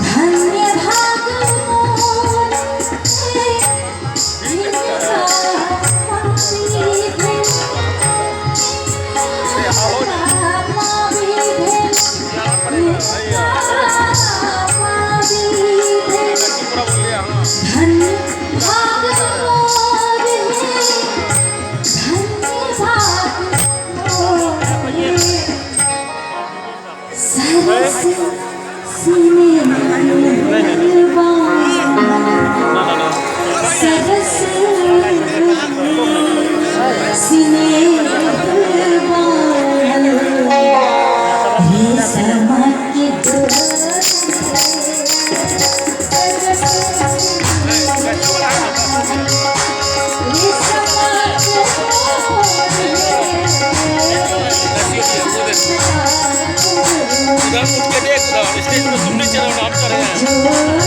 धन्य भाग मोर हे, हिनका पाबि भेल, हिनका पाबि भेल, हिनका पाबि भेल। धन्य भाग मोर हे, धन्य भाग मोर हे। सरस स्नेह सरस स्नेह उधर उठ के देख, उधर स्टेज पे तुम नहीं चढ़ो, हम चढ़े हैं।